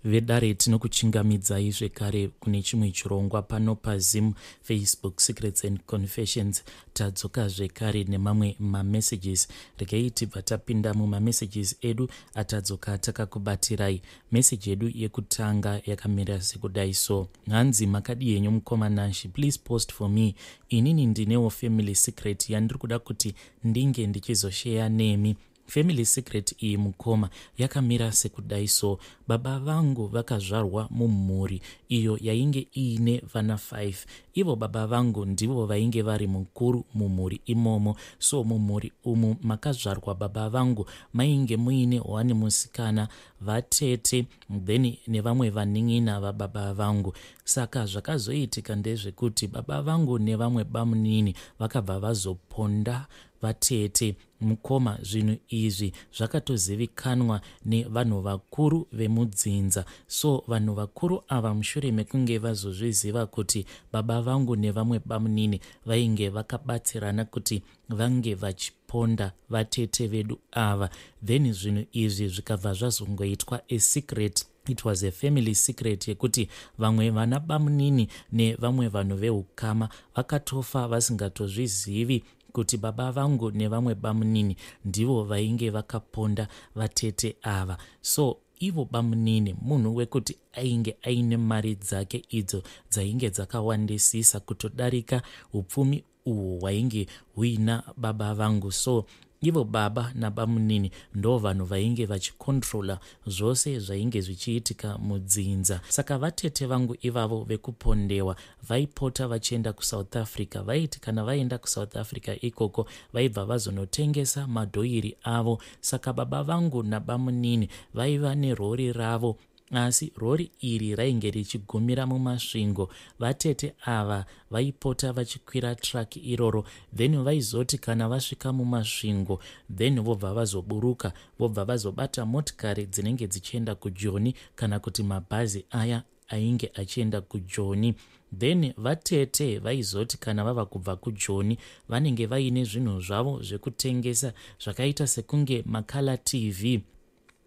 Vedare, tinokuchingamidzai zvekare kune chimwe chirongwa pano paZim Facebook Secrets and Confessions. Tadzoka zvekare nemamwe mamessages. Regai tibva tapinda mumamessages edu atadzoka takakubatirai. Message yedu yekutanga yakamira sekudai so. Hanzi, "Makadii henyu mukoma Nashi? Please post for me. Inini ndinewo family secret yandiri kuda kuti ndinge ndichizosheya nemi. Family secret iyi, mukoma, yakamira sekudai so. Baba vangu vakazvarwa mumhuri iyo yainge iine vana 5. Ivo baba vangu ndivo vainge vari mukuru mumhuri imomo. So mumhuri umu makazvarwa baba vangu mainge muine one musikana, vatete, then nevamwe vanin'ina vababa vangu. Saka zvakazoitika ndezvekuti baba vangu nevamwe bamunini vakabva vazoponda vatete. Mukoma, zvinhu izvi zvakatozivikanwa nevanhu vakuru vemudzinza. So vanhu vakuru ava, mushure mekunge vazozviziva kuti baba vangu nevamwe bamunini vainge vakabatsirana kuti vange vachiponda vatete vedu ava, then zvinhu izvi zvikabva zvazongoitwa a secret. It was a family secret yekuti vamwe vana bamunini nevamwe vanhu veukama vakatofa vasingatozvizivi kuti baba vangu nevamwe bamunini ndivo vainge vakaponda vatete ava. So ivo bamunini munhu wekuti ainge aine mari dzake idzo dzainge dzakawandisisa kutodarika upfumi uhwo hwainge huina baba vangu. So ivo baba nabamunini ndo vanhu vainge vachikontrola zvose zvainge zvichiitika mudzinza. Saka vatete vangu ivavo vekupondewa vaipota vachienda kuSouth Africa. Vaiti kana vaenda kuSouth Africa ikoko, vaibva vazonotengesa madhoiri avo. Saka baba vangu nabamunini vaiva nerori ravo, asi rori iri rainge richigumira muMasvingo. Vatete ava vaipota vachikwira truck iroro, then vaizoti kana vasvika muMasvingo, then vobva vazoburuka, vobva vazobata motikari dzinenge dzichienda kuJoni kana kuti mabhazi aya ainge achienda kuJoni. Then vatete vaizoti kana vava kubva kuJoni, vanenge vaine zvinhu zvavo zvekutengesa zvakaita sekunge macolour TV.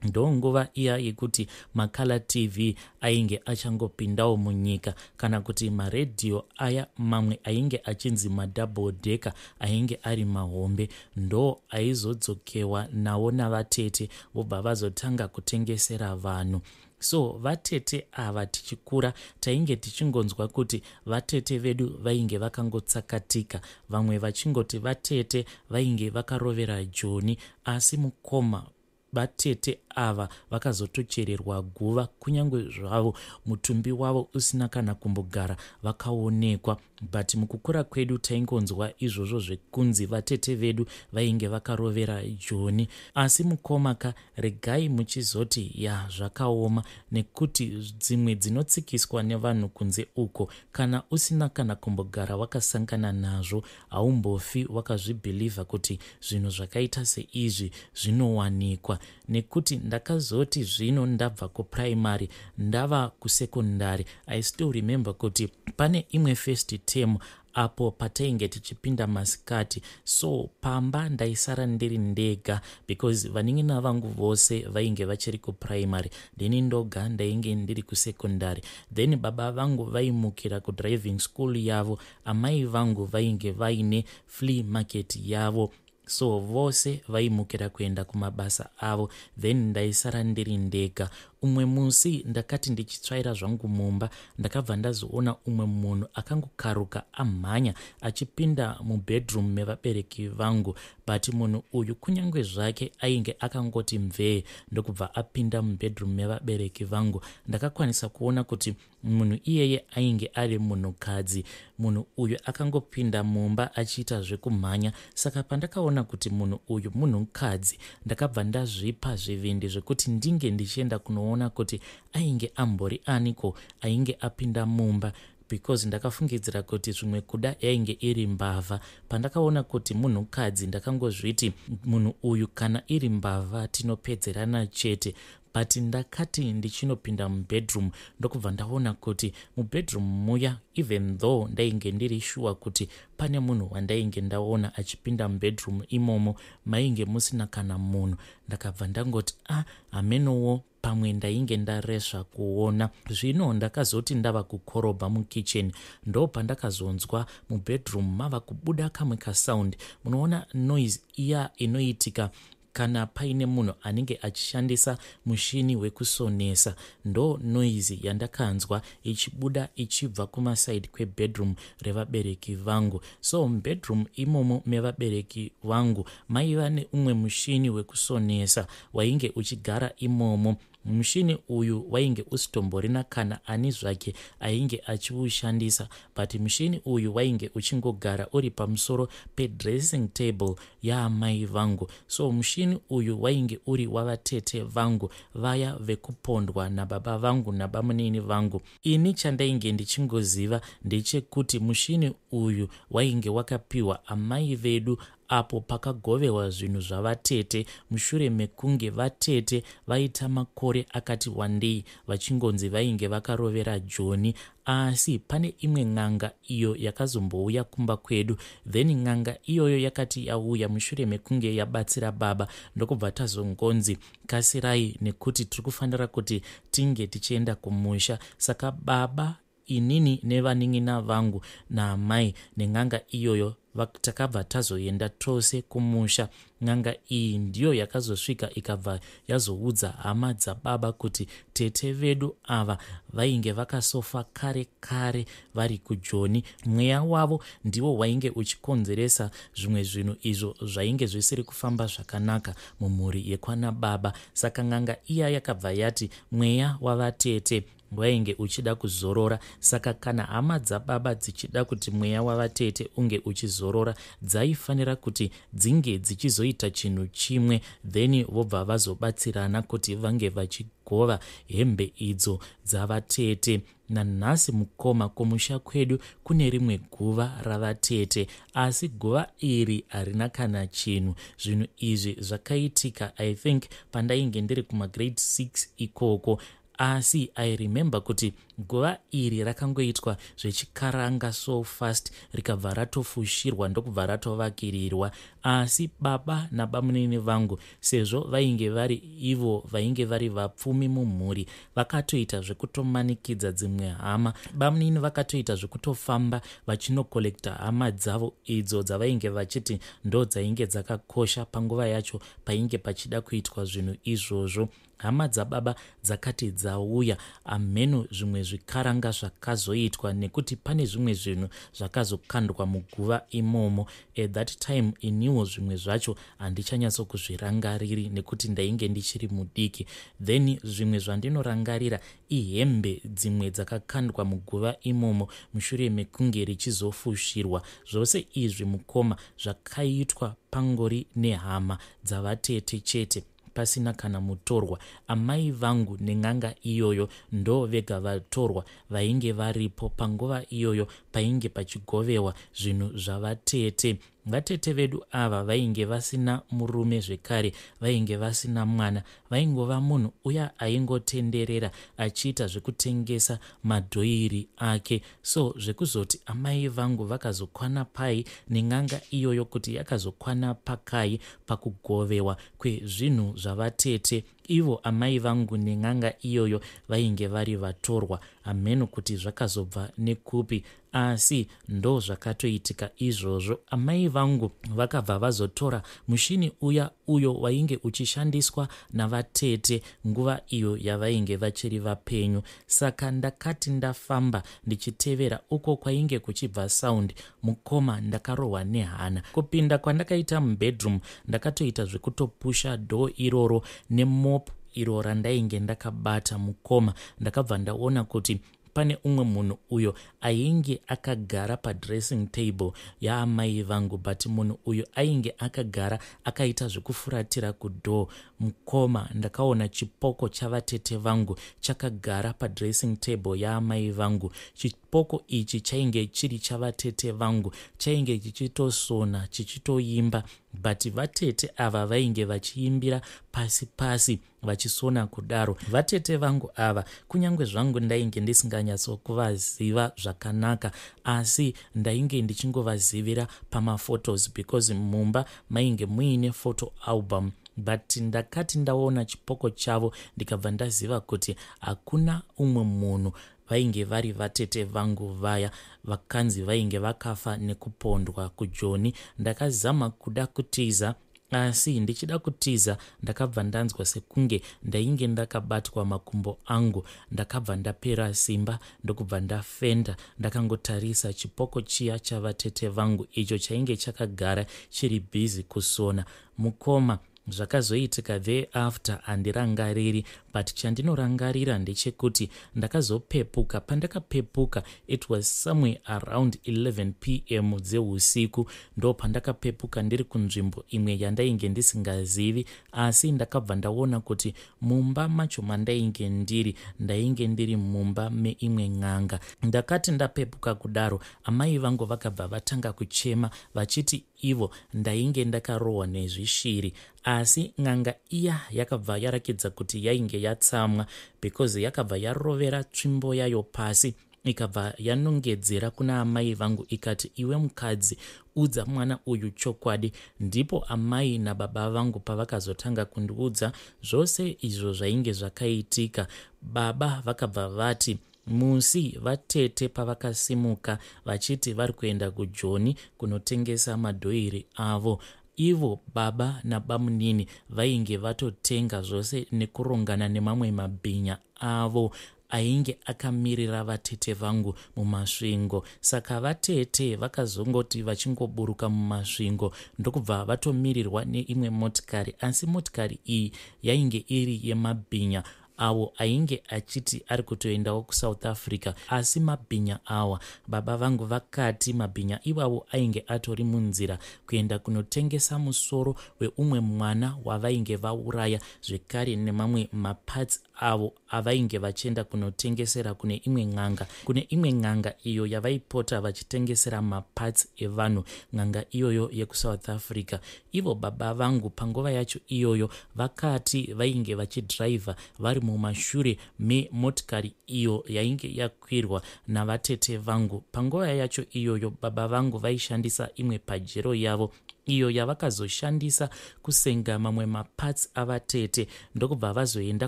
Ndonguva iya yekuti macolour TV ainge achangopindawo munyika, kana kuti maredhiyo aya mamwe ainge achinzi madouble decker, ainge ari mahombe, ndo aizodzokewa nawo navatete, vobva vazotanga kutengesera vanhu. So vatete ava, tichikura tainge tichingonzwa kuti vatete vedu vainge vakangotsakatika, vamwe vachingoti vatete vainge vakarovera Joni. Asi mukoma, vatete ava vakazotochererwa guva, kunyange zvavo mutumbi wavo usina kana kumbogara vakaonekwa. But mukukura kwedu taingonzwa izvozvo zvekunzi vatete vedu vainge vakarovera Joni. Asi mukoma ka, regai muchizoti ya, zvakaoma, nekuti dzimwe dzinotsikiswa nevanhu kunze uko, kana usina kana kumbogara wakasangana nazvo, haumbofi wakazvibhilivha kuti zvinhu zvakaita seizvi zvinowanikwa. Nekuti ndakazoti zvino ndabva kuprimary ndava kusekondary, I still remember kuti pane imwe first term apo patainge tichipinda masikati. So pamba ndaisara ndiri ndega because vanin'ina vangu vose vainge vachiri kuprimary, ndini ndoga ndainge ndiri kusekondary. Then baba vangu vaimukira kudriving school yavo, amai vangu vainge vaine flea market yavo. So vose vaimukira kuenda kumabasa avo, then ndaisara ndiri ndega. Umwe musi ndakati ndichitsvaira zvangu mumba, ndakabva ndazoona umwe munhu akangokaruka amhanya achipinda mubedroom mevabereki vangu. But munhu uyu, kunyange zvake ainge akangoti mvee ndokubva apinda mubedroom mevabereki vangu, ndakakwanisa kuona kuti munhu iyeye ainge ari munhukadzi. Munhu uyu akangopinda mumba achiita zvekumhanya. Saka pandakaona kuti munhu uyu munhukadzi, ndakabva ndazvipa zvivindi zvekuti ndinge ndichienda kunoona kuti ainge ambori aniko ainge apinda mumba, because ndakafungidzira kuti zvimwe kuda yainge iri mbavha. Pandakaona kuti munhukadzi, ndakangozviti munhu uyu kana iri mbavha tinopedzerana chete. But ndakati ndichinopinda mubedroom, ndokubva ndaona kuti mubedroom muya, even though ndainge ndiri sure kuti pane munhu wandainge ndaona achipinda mubedroom imomo, mainge musina kana munhu. Ndakabva ndangoti, "A ah, hamenowo." pamwe ndainge ndaresva kuona. Zvino ndakazoti ndava kukorobha mukitchen ndopandakazonzwa mubedroom mava kubuda kamwe kasound. Munoona noise iya inoitika kana paine munhu anenge achishandisa mushini wekusonesa, ndo noise yandakanzwa ichibuda ichibva kumaside kwebedroom revabereki vangu. So mubedroom imomo mevabereki vangu maiva neumwe mushini wekusonesa wainge uchigara imomo. Mushini uyu wainge usitomborina kana ani zvake ainge achiushandisa, but mushini uyu wainge uchingogara uri pamusoro pedressing table yaamai vangu. So mushini uyu wainge uri wavatete vangu vaya vekupondwa nababa vangu nabamunini vangu. Ini chandainge ndichingoziva ndechekuti mushini uyu wainge wakapiwa amai vedu apo pakagovewa zvinhu zvavatete mushure mekunge vatete vaita makore akati wandei vachingonzi vainge vakarovera Joni. Asi pane imwe n'anga iyo yakazombouya kumba kwedu, then n'anga iyoyo yakati yauya mushure mekunge yabatsira baba, ndokubva tazongonzi kasirai nekuti tiri kufanira kuti tinge tichienda kumusha. Saka baba, inini nevanin'ina vangu naamai nen'anga iyoyo takabva tazoenda tose kumusha. N'anga iyi ndiyo yakazosvika ikabva yazoudza hama dzababa kuti tete vedu ava vainge vakasofa kare kare vari kuJoni, mweya wavo ndiwo wainge uchikonzeresa zvimwe zvinhu izvo zvainge zvisiri kufamba zvakanaka mumhuri yekwana baba. Saka n'anga iya yakabva yati mweya wavatete wainge uchida kuzorora, saka kana hama dzababa dzichida kuti mweya wavatete unge uchizorora, dzaifanira kuti dzinge dzichizoita chinhu chimwe, then vobva vazobatsirana kuti vange vachigova hembe idzo dzavatete. Nanhasi mukoma, kumusha kwedu kune rimwe guva ravatete, asi guva iri harina kana chinhu. Zvinhu izvi zvakaitika, I think, pandainge ndiri kumagrade 6 ikoko, asi I remember kuti guva iri rakangoitwa zvechikaranga so fast, rikabva ratofushirwa ndokubva ratovakirirwa. Asi baba nabamunini vangu, sezvo vainge vari ivo vainge vari vapfumi mumhuri, vakatoita zvekutomanikidza dzimwe hama. Bamunini vakatoita zvekutofamba vachinokolekta hama dzavo idzo dzavainge vachiti ndo dzainge dzakakosha panguva yacho painge pachida kuitwa zvinhu izvozvo. Hama dzababa dzakati dzauya, amheno zvimwe zvikaranga zvakazoitwa, nekuti pane zvimwe zvinhu zvakazokandwa muguva imomo. At that time iniwo zvimwe zvacho handichanyatsokuzvirangariri nekuti ndainge ndichiri mudiki. Then zvimwe zvandinorangarira ihembe dzimwe dzakakandwa muguva imomo mushure mekunge richizofushirwa. Zvose izvi mukoma zvakaitwa pangori nehama dzavatete chete, pasina kana mutorwa. Amai vangu nen'anga iyoyo ndo vega vatorwa vainge varipo panguva iyoyo painge pachigovewa zvinhu zvavatete. Vatete vedu ava vainge vasina murume zvekare, vainge vasina mwana, vaingova munhu uya aingotenderera achiita zvekutengesa madhoiri ake. So zvekuzoti amai vangu vakazokwana pai nen'anga iyoyo, kuti yakazokwana pakai pakugovewa kwezvinhu zvavatete, ivo amai vangu nen'anga iyoyo vainge vari vatorwa, hameno kuti zvakazobva nekupi, asi ndo zvakatoitika izvozvo. Amai vangu vakabva vazotora mushini uya uyo wainge uchishandiswa navatete nguva iyo yavainge vachiri vapenyu. Saka ndakati ndafamba ndichitevera uko kwainge kuchibva sound, mukoma, ndakarohwa nehana. Kupinda kwandakaita mubedroom, ndakatoita zvekutopusha door iroro nemop iro randainge ndakabata. Mukoma, ndakabva ndaona kuti pane umwe munhu uyo ainge akagara padressing table yaamai vangu, but munhu uyu ainge akagara akaita zvekufuratira kudoor. Mukoma, ndakaona chipoko chavatete vangu chakagara padressing table yaamai vangu. Chipoko ichi chainge chiri chavatete vangu, chainge chichitosona chichitoimba, but vatete ava vainge vachiimbira pasi pasi vachisona kudaro. Vatete vangu ava, kunyange zvangu ndainge ndisinganyatsokuvaziva zvakanaka, asi ndainge ndichingovazivira pamaphotos, because mumba mainge muine photo album. But ndakati ndaona chipoko chavo ndikabva ndaziva kuti hakuna umwe munhu, vainge vari vatete vangu vaya vakanzi vainge vakafa nekupondwa kuJoni. Ndakazama kuda kutiza, asi ndichida kutiza ndakabva ndanzwa sekunge ndainge ndakabatwa makumbo angu. Ndakabva ndapera simba ndokubva ndafenda ndakangotarisa chipoko chiya chavatete vangu icho chainge chakagara chiri bhizi kusona. Mukoma, zvakazoitika thereafter handirangariri, but chandinorangarira ndechekuti ndakazopepuka. Pandakapepuka, it was somewhere around 11 p.m. dzeusiku, ndo pandakapepuka ndiri kunzvimbo imwe yandainge ndisingazivi. Asi ndakabva ndaona kuti mumba macho mandainge ndiri, ndainge ndiri mumba meimwe n'anga. Ndakati ndapepuka kudaro, amai vangu vakabva vatanga kuchema vachiti ivo ndainge ndakarohwa nezvishiri. Asi n'anga iya yakabva yarakidza kuti yainge yatsamwa, because yakabva yarovera tsvimbo yayo pasi, ikabva yanongedzera kuna amai vangu ikati, "Iwe mukadzi, udza mwana uyu chokwadi." Ndipo amai nababa vangu pavakazotanga kundiudza zvose izvo zvainge zvakaitika. Baba vakabva vati musi vatete pavakasimuka vachiti vari kuenda kuJoni kunotengesa madhoiri avo, ivo baba nabamunini vainge vatotenga zvose nekurongana nemamwe mabhinya avo ainge akamirira vatete vangu muMasvingo. Saka vatete vakazongoti vachingoburuka muMasvingo, ndokubva vatomirirwa neimwe motikari. Asi motikari iyi yainge iri yemabhinya awo ainge achiti ari kutoendawo kuSouth Africa. Asi mabhinya awa, baba vangu vakati mabhinya iwawo ainge atori munzira kuenda kunotengesa musoro weumwe mwana wavainge vauraya, zvekare nemamwe maparts avo avainge vachienda kunotengesera kune imwe n'anga, kune imwe n'anga iyo yavaipota vachitengesera maparts evanhu, n'anga iyoyo yekuSouth Africa. Ivo baba vangu panguva yacho iyoyo vakati vainge vachidhiraivha vari mumashure memotikari iyo yainge yakwirwa navatete vangu. Panguva yacho iyoyo baba vangu vaishandisa imwe Pajero yavo iyo yavakazoshandisa kusenga mamwe maparts avatete, ndokubva vazoenda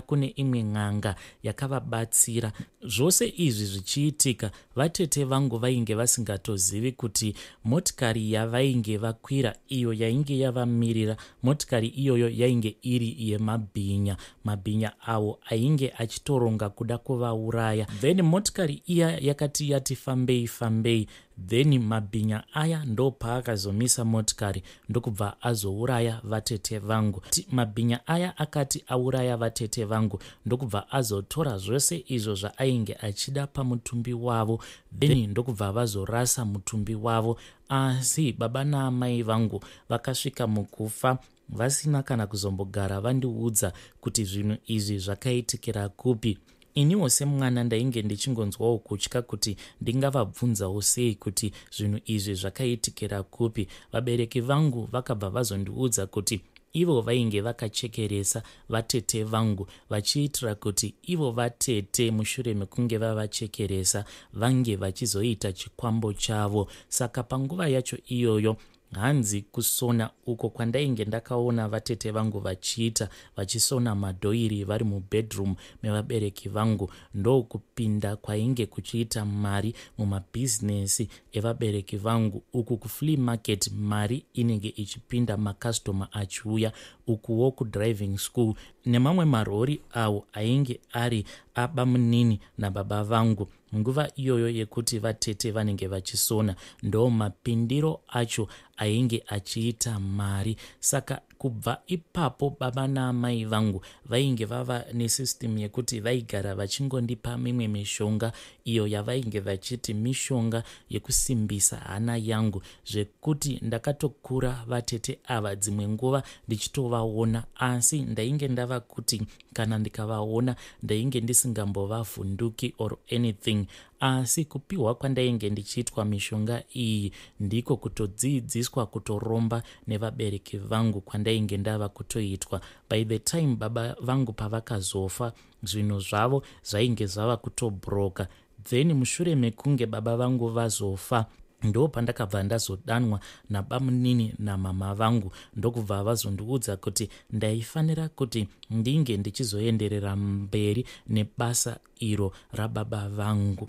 kune imwe n'anga yakavabatsira. Zvose izvi zvichiitika, vatete vangu vainge vasingatozivi kuti motikari yavainge vakwira iyo yainge yavamirira, motikari iyoyo yainge iri yemabhinya, mabhinya avo ainge achitoronga kuda kuvauraya. Then motikari iya yakati yati fambei fambei, then mabhinya aya ndo paakazomisa motikari, ndokubva azouraya vatete vangu. Mabhinya aya akati auraya vatete vangu, ndokubva azotora zvose izvo zvaainge achida pamutumbi wavo, then ndokubva vazorasa mutumbi wavo. Asi baba naamai vangu vakasvika mukufa vasina kana kuzombogara vandiudza kuti zvinhu izvi zvakaitikira kupi. Iniwo semwana ndainge ndichingonzwawo kutya kuti ndingavabvunzawo sei kuti zvinhu izvi zvakaitikira kupi. Vabereki vangu vakabva vazondiudza kuti ivo vainge vakachekeresa vatete vangu vachiitira kuti ivo vatete, mushure mekunge vavachekeresa, vange vachizoita chikwambo chavo. Saka panguva yacho iyoyo, hanzi kusona uko kwandainge ndakaona vatete vangu vachiita, vachisona madhoiri vari mubedroom mevabereki vangu, ndokupinda kwainge kuchiita mari mumabhizinesi evabereki vangu. Uku kuflea market mari inenge ichipinda, makastoma achiuya, ukuwo kudriving school nemamwe marori awo ainge ari abamunini nababa vangu nguva iyoyo yekuti vatete vanenge vachisona, ndo mapindiro acho ainge achiita mari. Saka kubva ipapo baba naamai vangu vainge vava nesystem yekuti vaigara vachingondipa mimwe mishonga iyo yavainge vachiti mishonga yekusimbisa hana yangu, zvekuti ndakatokura vatete ava dzimwe nguva ndichitovaona, asi ndainge ndava kuti kana ndikavaona ndainge ndisingambovavhunduki or anything. Asi kupiwa kwandainge ndichiitwa mishonga iyi ndiko kutodzidziswa kutoromba nevabereki vangu kwandainge ndava kutoitwa. By the time baba vangu pavakazofa, zvinhu zvavo zvainge zvava kutobroka. Then mushure mekunge baba vangu vazofa, Ndopandakabva ndazodanwa nabamunini namama vangu, ndokubva vazondiudza kuti ndaifanira kuti ndinge ndichizoenderera mberi nebasa iro rababa vangu.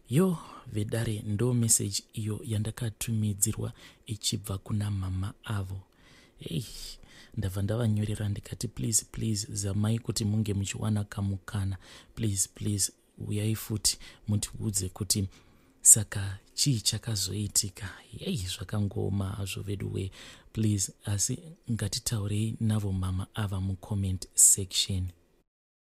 Yo vedare, ndo meseji iyo yandakatumidzirwa ichibva kuna mama avo. Ei, ndabva ndavanyorera ndikati, "Please, please, zamai kuti munge muchiwana kamukana. Please, please, uyai futi mutiudze kuti saka chii chakazoitika." Yei, zvakangoma hazvo vedu we. Please, asi ngatitaurei navo mama ava mucomment section.